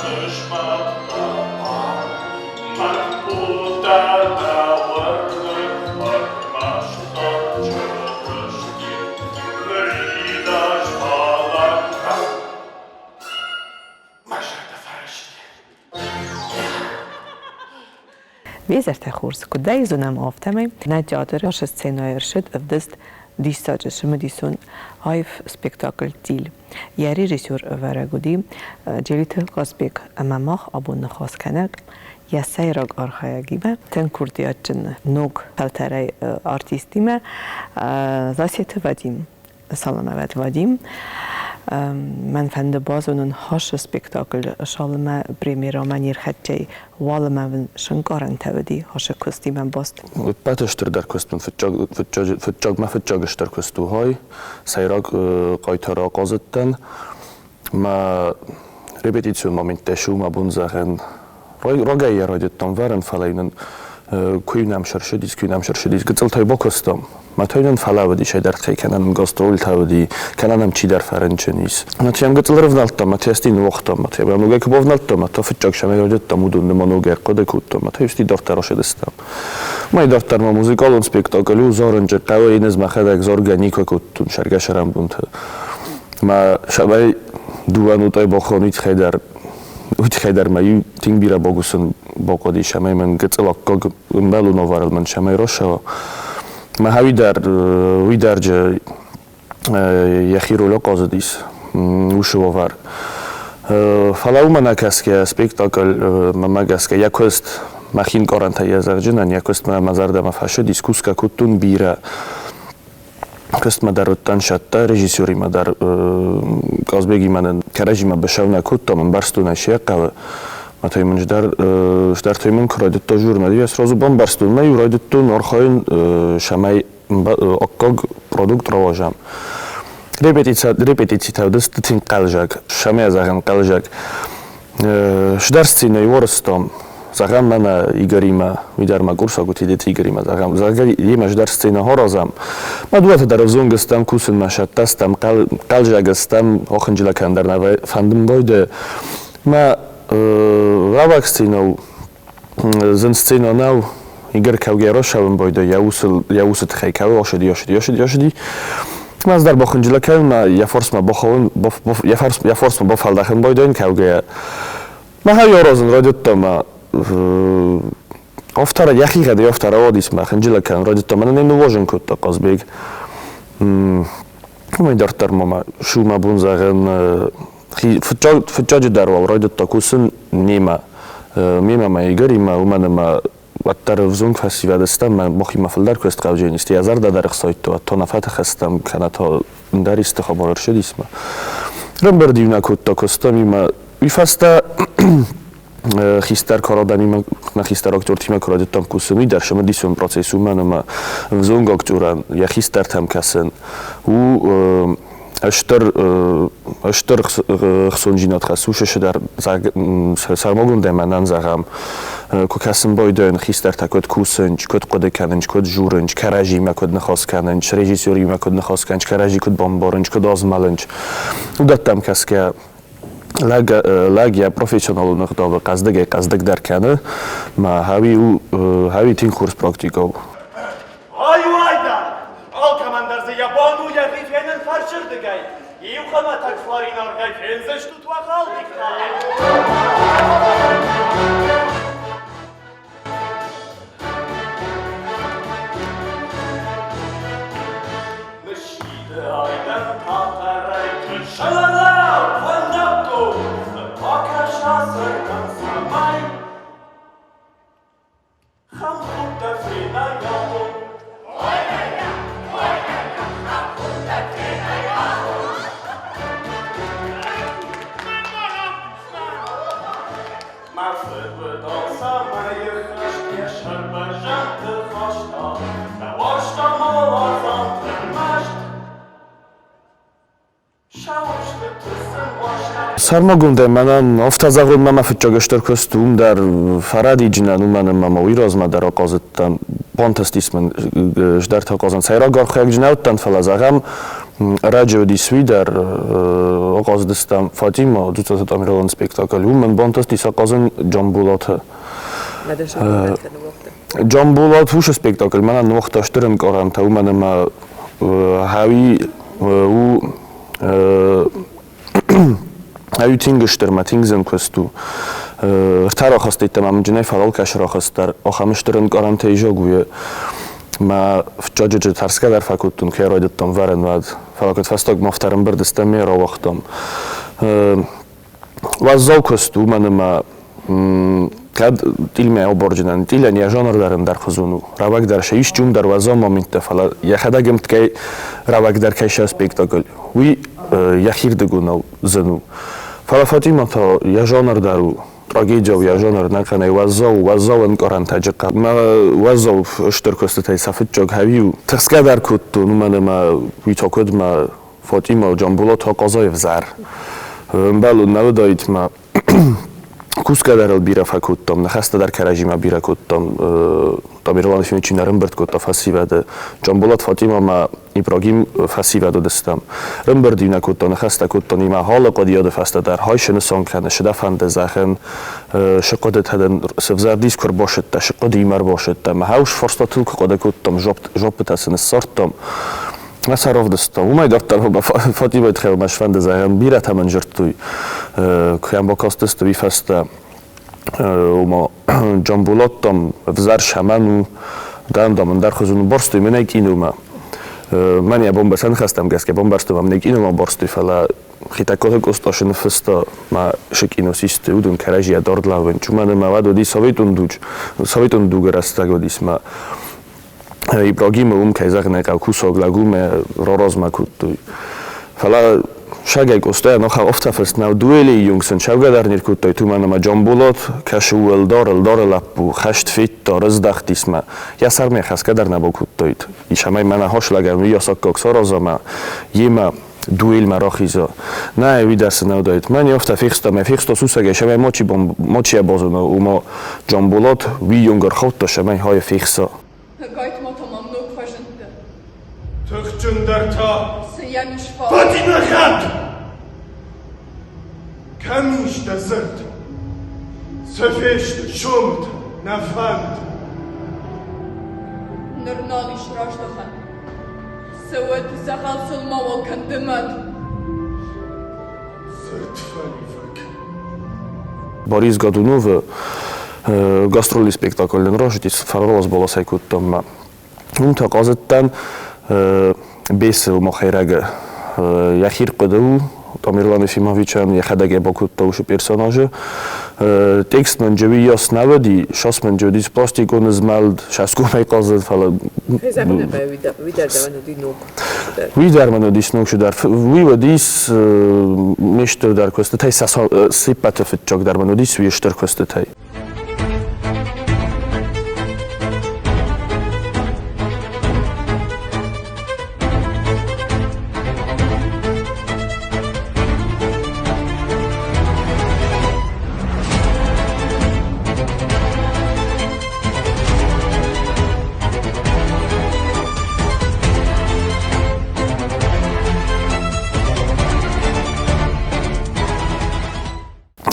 хъысмӕттӕ Мӕн удӕ нӕ уырны, ӕрмӕстдӕр Чырысти. Нырид ӕз фӕлӕггад. Мӕ зӕрдӕ фӕрысти. Везӕртӕ хорз куыдӕй зонӕм, афтӕмӕй нӕ театры ацы сценӕйы ӕрцыд ӕвдыст диссаджы цымыдисон аив спектакль «Тиль». Йӕ режиссер-ӕвӕрӕг уыди Джелиты Хъазбег ӕмӕ мах абон ныхас кӕнӕм йӕ сӕйраг архайӕгимӕ, тынг курдиатджын ног фӕлтӕрӕй артистимӕ Засеты Вадим. Саламавӕт Вадим. Мӕн фӕнды базонын хӕсы спектакль Шалымӕ премьерамӕ не рхӕццӕй уалымӕ сынкъарӕнтӕ уыди хӕсы куыстимӕ баст. Ӕппӕты стырдӕр куыст мын фыццаг мӕ фыццаг стыр куыст у хай. Сӕйраг хъайтар ахъазыдтӕн. Мӕ репетицион моменттӕ су мӕ бон зӕгъӕн рагӕй йӕ райдыдтам вӕрын, фӕлӕ нын куы нӕм сӕрсыдис, куы нӕм сӕрсыдис, гыццылтӕй бакуыстам. Мӕ нын фӕлӕууыдис ӕдӕртӕй, кӕнӕ нын гастрольтӕ уыди, кӕнӕ нӕм чидӕр фӕрынчын ис. Мӕ йӕм гыццыл рывнӕлдтам, мӕ тести ныууагътам, мӕ йӕм ногӕй куы бавнӕлдтам, мӕ та фыццаг сӕмӕй райдыдтам, уыдон нымӕ ногӕй ӕрхъуыды кодтам, мӕ та исти дарддӕр асыдыстӕм. Мӕй дарддӕр ма музыкалон спектакль у зарынджы хъӕуы ин ӕз мӕхӕдӕг заргӕ никуы кодтон сӕргӕ-сӕрӕнбонты. Мӕ сӕмӕй дыууӕ нотӕй бахон уый тыххӕй дӕр уый тыххӕй дӕр мӕ иу тынг бирӕ богусын бахъуыдис ӕмӕ мын гыццыл аккаг ӕмбӕлон авӕрыл мын цӕмӕй рацӕуа. Мӕ уый дӕр уый дӕр йӕхи роль ахъазыдис уыцы уавӕр. Фӕлӕ уымӕ нӕ кӕсгӕ спектакль мӕнмӕ гӕсгӕ йӕ куыст мӕхи нкъарӕнтӕ йӕ зӕгъджынӕн йӕ куыстмӕ мӕ зӕрдӕмӕ фӕцыдис, кусгӕ кодтон бирӕ. Куыстмӕ дӕр уыдтӕн сӕттӕ, режиссеримӕ дӕр Казбегимӕ нын кӕрӕдзимӕ быцӕу нӕ кодтам, ӕмбӕрстон ӕй се хъӕуы. Мӕ та мын сдӕртой мын куы райдыдта журнал, я сразу бамбӕрстон, мӕ иу райдыдтон архайын, цӕмӕй аккаг продукт рауадзӕм. Репетицитӕ уыдысты тынг хъӕлдзӕг, цӕмӕй зӕгъӕм хъӕлдзӕг. Сдӕр сценӕйы уарзтам, зӕгъӕм, мӕнӕ Игоримӕ, уый дӕр мӕ курсаг уыд Тедеты Игоримӕ, зӕгъӕм, зӕгъгӕ, йемӕ сдӕр сценӕ аразӕм. Мӕ дыууӕтӕ дӕр ӕвзонг стӕм, кусынмӕ сӕттӕ стӕм, хъӕлдзӕг стӕм, охынджылӕг кӕнын дӕр нӕ фӕндын байдайы. Мӕ рауаг сценӕ у, зын сценӕ нӕу, Игорь кӕугӕ рацӕуын байдайы, йӕ усы тыххӕй кӕуы, осыди, осыди, осыди, осыди. Ӕз дӕр бахынджылӕг кӕнын, мӕ йӕ фарсмӕ бахауын, йӕ фарсмӕ бафӕлдахын байдайын кӕугӕйӕ. Мӕхӕй аразын райдыдта мӕ автора, йӕхигъӕдӕй афтӕ рауадис мӕ хынджылӕг кӕнын райдыдта, мӕнӕн ӕй ныууазын кодта Хъазбег. Уымӕй дарддӕр ма мӕ шу мӕ бон зӕгъын, фыццаджы дӕр уал райдыдта кусын немӕ, мемӕ мӕ Игоримӕ, уымӕн ӕмӕ уӕддӕр ӕвзонг фӕсивӕд стӕм, мӕ махимӕ фылдӕр куыст хъавджын йӕ зӕрдӕ дӕр ӕхсайдта, то нӕ фӕтыхстӕм, кӕнӕ та ӕндӕр исты хабар ӕрцыдис ма. Рамбырд-иу нӕ кодта куыстамимӕ. Уый фӕстӕ хистӕр кары мӕ хистӕр актертимӕ куы райдыдтам кусын, уый дӕр цымыдисон процесс уымӕн ӕмӕ ӕвзонг актерӕн йӕ хистӕртӕм кӕсын у стыр стыр хцондзинад хӕссы дӕр сӕрмагондӕй мӕнӕн зӕгъӕм, куы кӕсын байдайын хистӕртӕ куыд кусынц, куыд хъуыды кӕнынц, куыд дзурынц, кӕрӕдзимӕ куыд ныхас кӕнынц, режиссеримӕ куыд ныхас кӕнынц, кӕрӕдзи куыд бамбарынц, куыд азмӕлынц, уыдӕттӕм кӕсгӕ лӕг, лӕг йӕ профессионалон ӕгъдауы хъӕздыгӕй хъӕздыгдӕр кӕны, ма хауи у хауи тынг хорз практикӕ у. Ай у айдан! Алкӕмӕн дӕр дзы йӕ бон у йӕхи фенын фӕрсырдыгӕй. Иу хуымӕтӕг флоринаргӕй фендзыстут уӕ халдихтӕ. Ныссиды айдӕн хъӕрӕй Шалала, фӕндаггон, бакӕса сӕртӕм цӕмӕй. Хӕмхудтӕ фенай абон. Ой-ля-ля, ой-ля-ля, хӕмхудтӕ фенай абон. Мӕ фыдбыдон цӕмӕй хызт йӕ сӕрбӕрзӕндты хаста, Нӕ уарзта моладзанты маст. Сӕрмагондӕй мӕнӕн афтӕ зӕгъон мӕ фыццаг стыр куыст уым дӕр фӕрӕдиджынӕн, уымӕн ӕмӕ мӕ уый размӕ дӕр ахъазыдтӕн, бантыстис мын сдӕртӕ хъазын. Сӕйраг архайӕг нӕ уыдтӕн, фӕлӕ зӕгъӕм, Ӕрӕджы уыдис уый дӕр, ахъазыдыстӕм Фатимӕ, Дзуццаты Тамерланы спектакль. Уым мын бантыстис ахъазын Джамбулаты. Джамбулат уыцы спектакль мӕнӕн ныуагъта стыр ӕнкъарӕнтӕ, уымӕн ӕмӕ хӕуи у ай тынг стыр мӕ тынг зын куыст у. Ӕртӕ рахӕсты йеддӕмӕ мын фӕлӕ рахӕст дӕр ахӕм стыр ӕнкъарӕнтӕ изӕг у. Мӕ фыццаджы тӕрсгӕ дӕр фӕкодтон, кӕй райдыдтон вӕрын, уӕд. Фӕлӕ куыд фӕстагмӕ афтӕ ӕрӕмбырд стӕм, ме рауагътам. Уӕззау куыст у, уымӕн ӕмӕ кӕд тъилмӕ аборджынӕн, тъилӕн йӕ жанр дӕр ӕндӕрхуызон у. Рӕуӕгдӕр сӕ исчи уым дӕр уӕззау моменттӕ, фӕлӕ йӕхӕдӕг ӕмткӕй рӕуӕгдӕр кӕй сӕ спектакль, уый йӕхирдыгонау зын у. Фӕлӕ Фатимӕ та йӕ жанр дӕр у, трагедия у йӕ жанр, нӕхъӕнӕй уӕззау, уӕззау ӕнкъарӕнтӕджы хъӕр. Мӕ уӕззау стыр куыстытӕй сӕ фыццаг хӕуи у. Тыхсгӕ дӕр кодтон, уымӕн ӕмӕ уый та куыд мӕ Фатимӕ Джамбулат Хъазаев зар. Ӕмбӕлон нӕ уыдаид мӕ кусгӕ дӕр ыл бирӕ фӕкодтам, ныхӕстӕ дӕр кӕрӕдзимӕ бирӕ кодтам. Тамерлан Ефимович нӕ ӕрӕмбырд кодта фӕсивӕды. Джамбулат Фатимӕ ӕмӕ Ибрагим фӕсивӕд уыдыстӕм. Ӕрӕмбырд-иу нӕ кодта, ныхӕстӕ кодтам имӕ алы хъуыдыйады фӕстӕ дӕр. Хай шы нысан кӕны, шы дӕ фӕнды зӕгъын, шы хъуыдытӕ дын сывзӕрдис куы ӕрбасыдтӕ, шы хъуыдыимӕ ӕрбасыдтӕ. Мӕ хӕус фарстатыл куы хъуыды кодтам, жоппытӕ сын ссардтам. Мӕ сӕ равдыста. Уымӕй дарддӕр Фатимӕйы тыххӕй мӕ сфӕнды зӕгъын, бирӕтӕ мын дзырдтой, куы йӕм бакастысты, уый фӕстӕ, ома Джамбулат, дам, ӕвзӕр сӕмӕн у, дам, дам, ӕндӕрхуызон барстой мӕнӕй киномӕ. Мӕн йӕ бомбӕ сӕ ныхӕстӕм гӕсгӕ бамбӕрстой, ма мӕнӕй киномӕ барстой, фӕлӕ Хетӕгкаты Къоста шы ныффыста ма шы кино систы, уыдон кӕрӕдзийӕ дард лӕууынц. Уымӕн ӕмӕ уӕд уыди советон дуг, советон дугы рӕстӕг уыдис ма Ибрагимы уым, кӕй зӕгъын ӕй хъӕуы, кусӕг лӕг уымӕ раразмӕ кодтой. Фӕлӕ сагӕй Къостайӕн ахӕм афтӕ фыст нӕу, дуэлейы юнг сын цӕугӕ дӕр не ркодтой, уымӕн ӕмӕ Джамбулат кӕсы у ӕлдар, ӕлдары лӕппу, хӕст федта, рыздӕхтис мӕ. Йӕ сӕрмӕ хӕсгӕ дӕр нӕ бакодтаид. Исӕмӕй мӕнӕ хос лӕгӕн уыйас аккаг сараза мӕ йемӕ дуэльмӕ рахиза. Нӕ, уый дӕр цы нӕ уыдаид. Мӕн афтӕ фехста, мӕ фехста сусӕгӕй, сӕмӕй мачи, мачи йӕ базона, ома Джамбулат уый йонг ӕрхаудта, сӕмӕй хайы фехса. Ӕгайтма та мӕм ног фӕзындтӕ. Тыхджындӕр та. Цы йӕм ис фау? Фатимӕ хатт! Кӕм ис дӕ дзырд? Цы фесты сомытӕ, нӕ фӕнд? Ныр нал ис раздӕхӕн. Цӕуӕд, дзӕгъӕл сыл мауал кӕн ды мӕт. Дзырд фӕливӕг. Борис Годуновы гастроли спектакль рожитис фарвалас баласай кодтам ма. Уым та хъазыдтӕн Бесы махайрӕгы. Йӕхи рхъуыды у, Тамерлан Ефимовичӕн йӕхӕдӕг йӕ бакодта уыцы персонажы. Текст мӕнджы уыйас нӕ уыди, сас мӕнджы уыдис пластикон змӕлд, саскомӕй хъазыд, фӕлӕ Уый дӕр мын уыдис ног цыдӕр. Уый уыдис ме стырдӕр куыстытӕй, се ппӕты фыццагдӕр мын уыдис уый стыр куыстытӕй.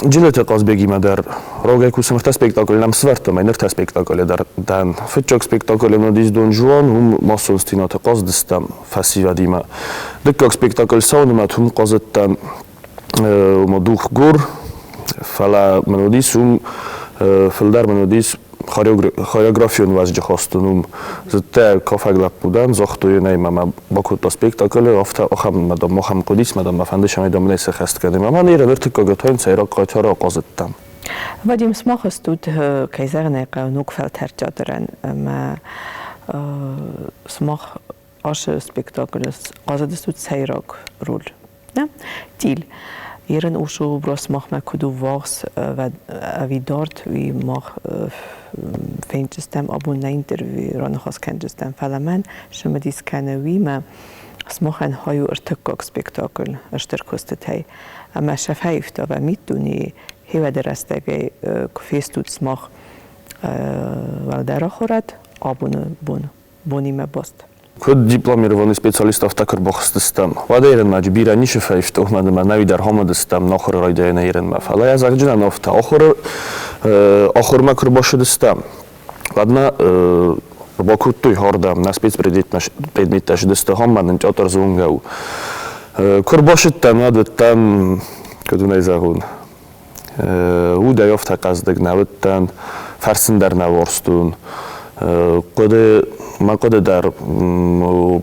Джелеты Хъазбегимӕ дӕр рогӕй кусӕм ӕртӕ спектакль нӕм сӕвӕрдтам, ӕртӕ спектаклы дӕр дӕн. Фыццаг спектаклы нын уыдис Дон Жуан, уым массон стенаты хъазыдыстӕм фӕсивӕдимӕ. Дыккаг спектакль Саунымӕт, уым хъазыдтӕн уымӕ Дух гор, фӕлӕ мын уыдис уым фылдӕр мын уыдис хореографион уазджы хостон уым. Зыдта кафӕг лӕппу дӕн, загътой йын ӕй мӕ мӕ бакодта спектаклы, афтӕ ахӕм мӕ дам ахӕм хъуыдис, мӕ дам мӕ фӕнды, цӕмӕй дам мын ӕй сӕххӕст кӕнӕм. Ӕмӕ ныр ӕртыккаг атайын сӕйраг хъайтары ахъазыдтӕн. Вадим, сымах стут, кӕй зӕгъын ӕй хъӕуы, ног фӕлтӕр театрӕн ӕмӕ сымах ашы спектаклы хъазыдыстут сӕйраг роль. Не? Тиль. Ерын ушу образ махмӕ куыд у ввахс ӕви дард, уый мах фенджыстӕм абон нӕ интервьюйы раныхас кӕнджыстӕм, фӕлӕ мӕн цымыдис кӕны уимӕ, сымахӕн хай у ӕртыккаг спектакль стыр куыстытӕй. Ӕмӕ сӕ фӕивта уӕ миддунейы хевӕды рӕстӕгӕй куы фестут сымах уӕлдӕр ахуырад абоны бон бонимӕ баст. Куыд дипломированный специалист, афтӕ куы ӕрбахызтыстӕм, уӕд Ерынмӕджы бирӕ ницы фӕивта, уымӕн ӕмӕ нӕуи дӕр хомыдыстӕм нохуыры райдайӕны Ерынмӕ. Фӕлӕ йӕ зӕгъджынӕн афтӕ, ахуыры ахуырмӕ куы ӕрбацыдыстӕм, уӕд нӕ ӕрбакодтой хӕрдӕм, нӕ спецпредметтӕ сыдысты хоммӕ, нын театр зонгӕ у. Куы ӕрбацыдтӕн, уӕд уыдтӕн, куыд уын ӕй зӕгъон, удӕй афтӕ хъӕздыг нӕ уыдтӕн, фӕрсын дӕр нӕ уарзтон. Хъуыды, мӕ хъуыды дӕр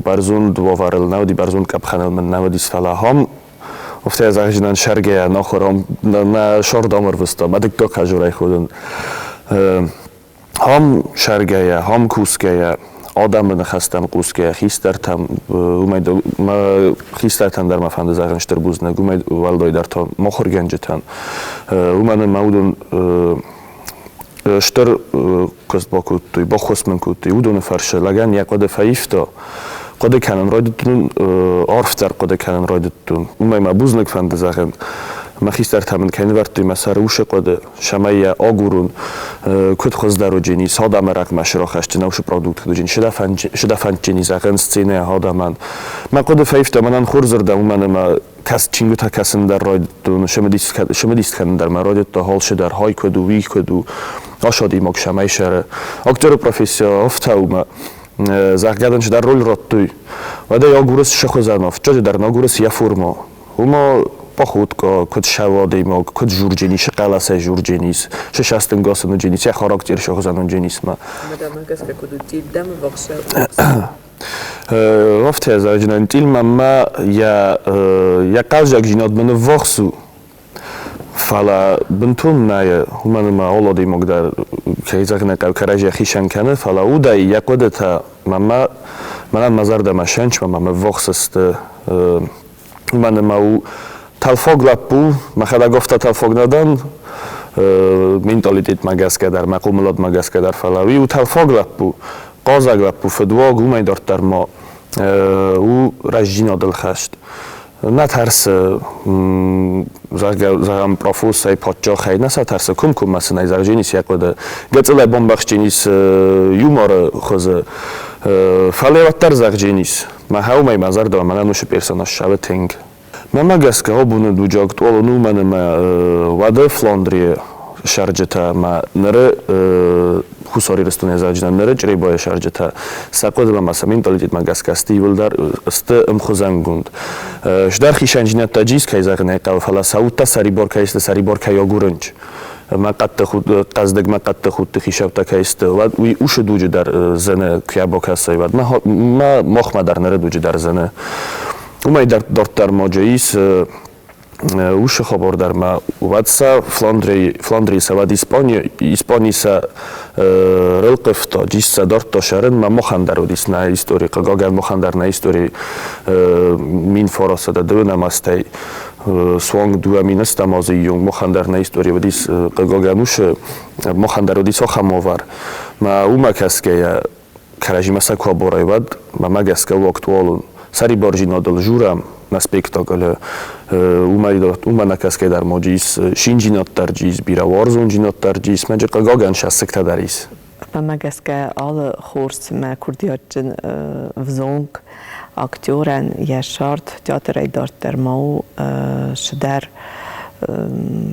бӕрзонд уавӕрыл нӕ уыди, бӕрзонд къӕпхӕныл мын нӕ уыдис, фӕлӕ ахӕм афтӕ зӕгъджынӕн сӕргӕйӕ нахуыр нӕ сордам ӕрвыста, мӕ дыккаг хӕзурӕй худын. Ам сӕргӕйӕ, ам кусгӕйӕ, адӕмы ныхӕстӕм хъусгӕйӕ, хистӕртӕм, уымӕй мӕ хистӕртӕн дӕр мӕ фӕнды зӕгъын стыр бузныг, уымӕй уӕлдайдӕр та мыхуыргӕнджытӕн. Уымӕн ӕмӕ уыдон стыр куыст бакодтой, баххуыс мын кодтой. Уыдоны фӕрцы лӕгӕн йӕ хъуыды фӕивта, хъуыды кӕнын райдыдтон, арфдӕр хъуыды кӕнын райдыдтон. Уымӕй мӕ бузныг фӕнды зӕгъын. Мӕ хистӕртӕ мын кӕй нывӕрдтой мӕ сӕры усы хъуыды, цӕмӕй йӕ агурун, куд хуӕздӕр уджени, содамӕ рагмӕ сирохӕсджын ӕвсы продукт уджени, сидӕфӕндджени зӕгъӕн сценӕ адӕмӕн. Мӕ хъуыды фӕивта мӕнӕн хорзырдӕм, уымӕн ӕмӕ кӕс чингуытӕ кӕсын дӕр райдыдтон, цымыдис кӕнын дӕр мӕ райдыдта алцыдӕр, хай куыд у, уый куыд у, ас адӕймаг цӕмӕй сӕры. Актеры профессия афтӕ у мӕ, зӕгъгӕ дын цыдӕр роль радтой, уӕд ӕй агурыс цы хуызӕн, фыццаджыдӕр ын агурыс йӕ формӕ. Уымӕ походка, куыд сӕ адӕймаг, куыд журдженис, хъӕлӕсӕй журдженис, цы сӕстынгас ын уыдженис, йӕ характер цы хуызӕн уыдженисмӕ. Мадӕмӕ гӕсгӕ куыд уыди, дӕм ӕввахс Афтӕ зӕгъджынӕн тъилмӕ йӕ йӕ хъаззагдзинадмӕ ныввахс у, фӕлӕ бынтон нӕ, уымӕн ӕмӕ алы адӕймаг дӕр, кӕй зӕгъын ӕй хъӕуы, кӕрӕдзийӕ хицӕн кӕны, фӕлӕ удӕй йӕ хъуыдытӕ мӕнмӕ, мӕнӕн мӕ зӕрдӕмӕ сӕнчмӕ мӕм ӕввахс сты. Уымӕн ӕмӕ у тӕлфаг лӕппу, мӕхӕдӕг афтӕ тӕлфаг нӕ дӕн, менталитетмӕ гӕсгӕ дӕр, мӕ хъомыладмӕ гӕсгӕ дӕр, фӕлӕ уый у тӕлфаг лӕппу, хъазаг лӕппу, фыдуаг, уымӕй дарддӕр ма у рӕстдзинадыл хӕст. Нӕ тӕрсы, зӕгъгӕ, зӕгъӕм, профусӕй, паддзахӕй, нӕ сӕ тӕрсы, комкоммӕ сын ӕй зӕгъдженис йӕ хъуыды. Гыццылӕй бамбӕхсдженис юморы хуызы, фӕлӕ уӕддӕр зӕгъдженис. Мӕ уымӕй мӕ зӕрдӕмӕ мӕнӕн уыцы персонаж ссары тынг. Мӕнмӕ гӕсгӕ абоны дуджы актуалон у, уымӕн ӕмӕ уӕды Фландрийы сӕрджытӕ ӕмӕ ныры Хуссар Ирыстоны ӕзӕджынӕн ныры Чъребайы сӕрджытӕ сӕ хъуыдымӕ ӕмӕ сӕ менталитетмӕ гӕсгӕ сты иуылдӕр сты ӕмхуызӕнгонд. Сдӕр хицӕндзинӕдтӕ джиз, кӕй зӕгъын ӕй хъӕуы, фӕлӕ сӕ удтӕ сӕрибар кӕй сты, сӕрибар кӕй агурынч. Мӕ хъӕддых хъӕздыг мӕ хъӕддых удты хицӕуттӕ кӕй сты, уӕд уый усы дуджы дӕр зыны, куы йӕ бакӕсай, уӕд мӕ махмӕ дӕр ныры дуджы дӕр зыны. Уымӕй дарддӕр ма ис усы хабар дӕр ма уӕд сӕ Фландрийы, Фландрийы сӕ уӕд Испани, Испани сӕ рылхъывта, джис сӕ дардта сӕрынмӕ, махӕн дӕр уыдис нӕ истори, хъыгагӕн махӕн дӕр нӕ истори 1909 азтӕй суанг 2000 азы июнь махӕн дӕр нӕ истори уыдис хъыгагӕн усы, махӕн дӕр уыдис ахӕм уавӕр. Мӕ уымӕ кӕсгӕйӕ кӕрӕдзимӕ сӕ куы аборай, уӕд мӕмӕ гӕсгӕ у актуалон. Сӕрибардзинадыл журӕм нӕ спектаклы, уымӕй уымӕ нӕ кӕсгӕ дӕр ма ис шиндзинад дӕр ис, бирӕ уарзондзинад дӕр ис, мӕнджы хъыгагӕн сӕ дӕр ис. Мӕнмӕ гӕсгӕ алы хорз мӕ курдиатджын взонг актерӕн йӕ сӕрд театрӕй дарддӕр ма у цыдӕр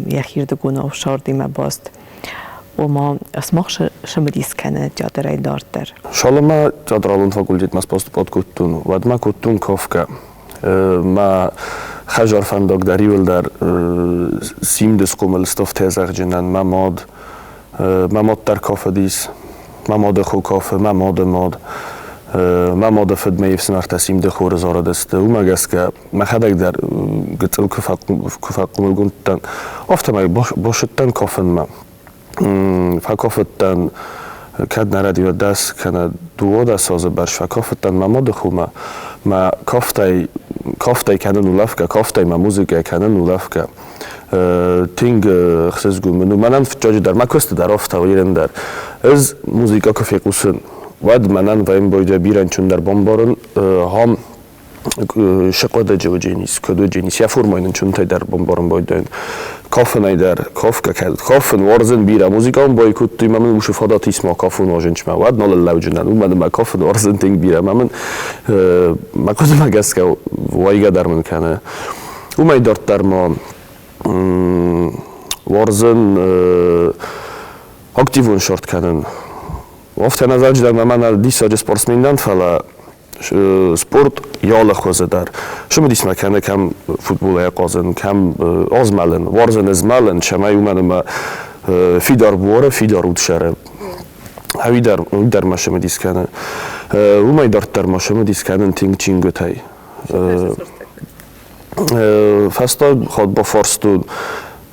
йӕхирдыгонау сӕрдимӕ баст. Ома сымах цымыдис кӕны театрӕй дарддӕр? Цалынмӕ театралон факультетмӕ поступать кодтон, уӕдмӕ кодтон кафгӕ. Мӕ хӕдзар фӕндаг дӕр иуылдӕр симды схъомыл стовтӕ зӕгъджынӕн мӕ мад. Мӕ мад дӕр кафыдис. Мӕ мады хо кафы, мӕ мады мад. Мӕ мады фыд ме фсымӕртӕ симды хоры зарыдысты. Уымӕ гӕсгӕ мӕхӕдӕг дӕр гыццыл куы фӕхъомылгонд дӕн, афтӕмӕй башыдтӕн кафынмӕ. Фӕкафыдтӕн, кӕд нӕ рӕдийӕ 10 кӕнӕ 12 азы бӕрц фӕкафыдтӕн мӕ мады хомӕ. Мӕ кафтӕй, кафтӕй кӕнын улӕфгӕ, кафтӕй мӕ музыкӕ кӕнын улӕфгӕ. Тынг ӕхсызгон мын у. Мӕнӕн фыццаджыдӕр, мӕ куысты дӕр афтӕ у, ерын дӕр. Ӕз музыкӕ куы фехъусын, уӕд мӕнӕн вӕййын бойдӕ бирӕ ӕнцондӕр бамбарын, ахӕм сыхъуыдыджы уыдженис, куыд уыдженис, йӕ формӕ нын чунтӕй дӕр бамбарын байдайын. Кафынӕй дӕр кафгӕ кафын уарзын бирӕ. Музыкалон бойкотты ма мын уыцы фадат ис ма кафын уарзынчмӕ. Уӕд нал лӕуджынӕн, уымӕн ӕмӕ кафын уарзын тынг бирӕ. Ӕмӕ мын мӕ хъуыдымӕ гӕсгӕ уайгӕ дӕр мын кӕны. Уымӕй дарддӕр ма уарзын активон шорт кӕнын. Афтӕ нӕ зӕгъджытӕ мӕ мӕнӕ диссаджы спортсмен дӕн, фӕлӕ спорт йӕ хуызы дӕр. Цымыдисмӕ кӕны кӕм футболӕй хъазын, кӕм ӕзмӕлын, уарзын ӕзмӕлын, цӕмӕй уымӕн ӕмӕ фидар буары, фидар удсӕры. Уый дӕр, уый дӕр мӕ цымыдис кӕны. Уымӕй дарддӕр ма цымыдис кӕнын тынг чингуытӕй. Фӕстаг хатт бафарстон,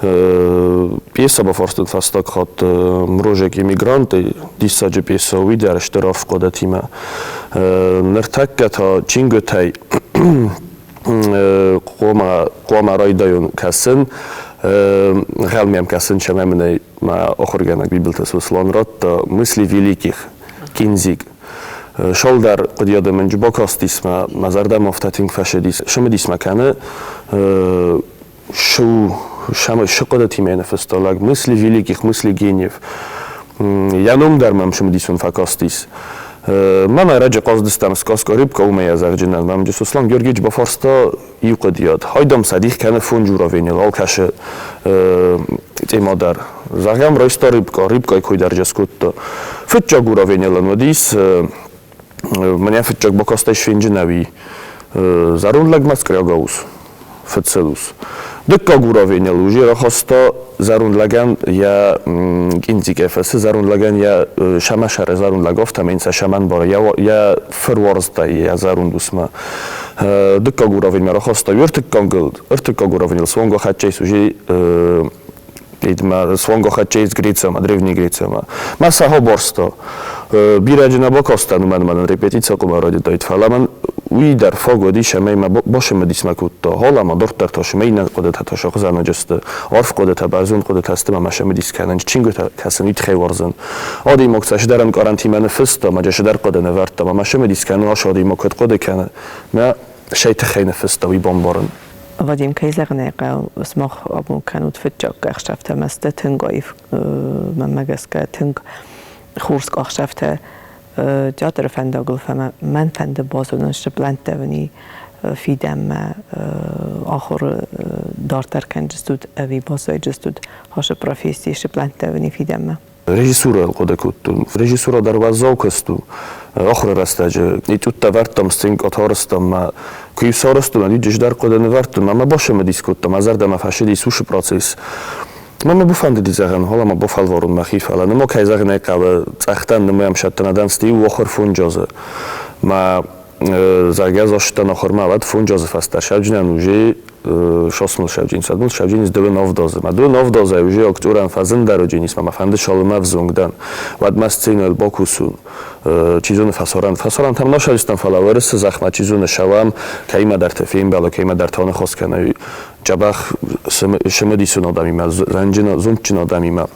пьесӕ бафарстон фӕстаг хатт Мрожек иммигранты диссаджы пьесӕ, уый дӕр стыр арф хъуыдытимӕ. Ныртӕккӕ та чингуытӕй хъуамӕ райдайон кӕсын, гъӕл мӕм кӕсын, цӕмӕй мын ӕй мӕ ахуыргӕнӕг Бибылты Сослан радта «Мысли великих» киндзиг. Шолдӕр хъуыдыйады мын бакастис мӕ мӕ зӕрдӕмӕ афтӕ тынг фӕсыдис. Цымыдис мӕ кӕны, шы шы хъуыдытимӕ ныффыста лӕг мысли великих, мысли гениев. Йӕ ном дӕр мӕм цымыдисон фӕкастис. Мӕн ӕрӕджы хъаздыстӕм Сказка рыбка уымӕй ӕзӕгъджынӕн. Мӕм Сослан Георгиевич бафарста иу хъуыдыйад. Хайдам сӕ дих кӕны фонджуравеныл, алкӕсы тема дӕр. Зӕгъӕм, райста рыбка, рыбкайы кой дӕр скодта. Фыццаг уравенелӕн уыдис, мӕнӕ фыццаг бакастӕй сфенджын ӕви зӕронд лӕгмӕ скъӕрӕга ус, фыдсыл ус. Дыккаг уравенел уже рахаста зӕронд лӕгӕн йӕ къиндзикӕй фӕцы, зӕронд лӕгӕн йӕ сӕмӕсӕры зӕронд лӕг афтӕмӕй сӕ сӕмӕн бары, йӕ фыруарзтӕй йӕ зӕронд усмӕ. Дыккаг уровеньмӕ рахаста ӕртыккаг уровеньыл суанг ахӕццӕ ис уже суанг ахӕццӕ ис Грецияма, Древний Грецияма. Мӕ сӕ барста. Бирӕджы нӕ бакастӕн, уымӕн мӕнӕн репетици хъуамӕ райдыдтаид, фӕлӕ мӕн уый дӕр фаг уыдис ӕмӕ мӕ бацымыдисмӕ кодта. Гъола ма дарддӕр та мӕ иннӕ хъуыдытӕ та сӕхуызӕнӕджы сты. Арф хъуыдытӕ, бӕрзонд хъуыдытӕ сты мӕ цымыдис кӕнын, чингуытӕ кӕсын, уый тыххӕй уарзын. Адӕймаг цасдӕр ӕнкъарӕнтимӕ ныффыста, мӕ цыдӕр хъуыды нывӕрдта, мӕ цымыдис кӕны, ас адӕймаг куыд хъуыды кӕны, мӕ сӕй тыххӕй ныффыста, уый бамбарын. Вадим, кӕй зӕгъын ӕй хъӕуы, сымах абон кӕнут фыццаг ӕхсӕвтӕ ӕмӕ сты тынг аив, мӕнмӕ гӕсгӕ, тынг хорз къахсӕвтӕ театры фӕндагыл, фӕлӕ мӕн фӕнды базонын, цы плӕнттӕ уын и фидӕнмӕ ахуыры дарддӕр кӕнджыстут ӕви баззайджыстут ацы профессийы, цы плӕнттӕ уын и фидӕнмӕ? Режиссурӕ хъуыды кодтон. Режиссура дӕр уӕззау куыст у. Ахуыры рӕстӕджы этюдтӕ вӕрдтам, сценкъатӕ арӕзтам мӕ куы-иу сарӕзтон, уӕд-иу дӕр хъуыды нывӕрдтон, мӕ мӕ бацымыдис кодта, мӕ зӕрдӕмӕ фӕцыдис уыцы процесс. Мӕ мӕ бафӕндыди зӕгъын, фӕлӕ мӕ бафӕлварон мӕхи, фӕлӕ нымӕ кӕй зӕгъын ӕй хъӕуы, цъӕхтӕн нымӕ ӕмсӕттӕн адӕм сты иу охыр фонджазы. Мӕ зӕгъгӕ застӕн ахуырмӕ, уӕд фонджазы фӕстӕ сӕвджынӕн уже сосмыл сӕвджин, садмыл сӕвджин ис дыууын авдазы. Мӕ дыууын авдазӕй уже актерӕн фӕзындӕр уыджинис, мӕ фӕнды цалынмӕ ӕвзонг дӕн, уӕд мӕ сценӕйыл бакусон. Чи зоны фӕсарӕн, фӕсарӕнтӕм нӕ сӕвджыстӕм, фӕлӕ Уӕрӕсе зӕхмӕ чи зоны сӕуӕм, кӕимӕдӕрты фембӕлы, кӕимӕдӕрты аныхас кӕны, дзӕбӕх цымыдисон адӕмимӕ, зондджын адӕмимӕ,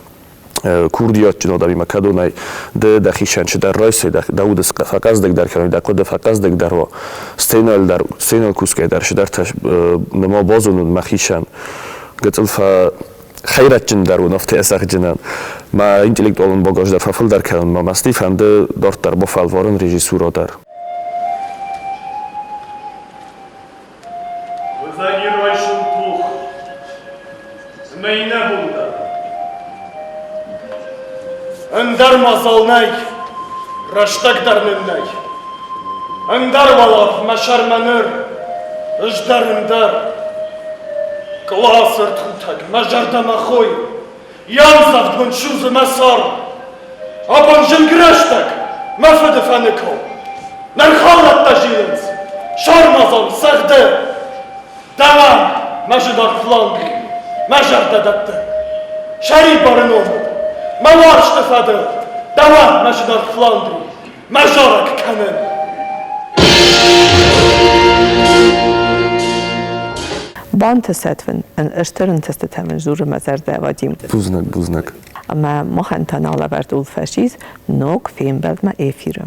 курдиатджын адӕмимӕ, кӕдонӕй ды дӕхицӕн чидӕр райсай, дӕ уды фӕхъӕздыгдӕр кӕной, дӕ хъуыды фӕхъӕздыгдӕр уа. Сценӕйыл дӕр, сценӕйыл кусгӕйӕ дӕр чидӕртӕ нырма базонун мӕхицӕн. Гыццыл фӕ хӕйрӕджджындӕр уын, афтӕ ӕцӕгджынӕн. Мӕ интеллектуалон багаж дӕр фӕфылдӕр кӕнын мӕ мӕсти фӕнды дарддӕр бафӕлварын режиссура дӕр. Уыдзӕни райсом тох, ӕмӕ иннӕ бон дӕр. Ӕндӕр мадзал нӕй, рӕстӕг дӕр нын нӕй. Ӕндӕр уӕларв мӕ сӕрмӕ ныр, ӕз дӕр ӕндӕр. Къласы ртхутӕг мӕ зӕрдӕмӕ хойы, йӕ ӕмдзӕгъд мын судзы мӕ сӕр. Абон зынг рӕстӕг мӕ фыды фӕныкыл. Нӕрхӕлӕттӕ зилынц, сармадзан цӕгъды. Дӕуӕн, мӕ зынаргъ фланг, мӕ зӕрдӕ дӕтты. Сӕрибары номыл, мӕ уарзты фӕдыл, дӕуӕн, мӕ зынаргъ Фландри, мӕ зарӕг кӕнын. Бантысӕд уын стыр ӕнтыстытӕ мын дзуры мӕ зӕрдӕ, Вадим. Бузныг, бузныг. Ӕмӕ махӕн та нал ӕвӕрд у фӕсиз ног фембӕлдмӕ эфиры.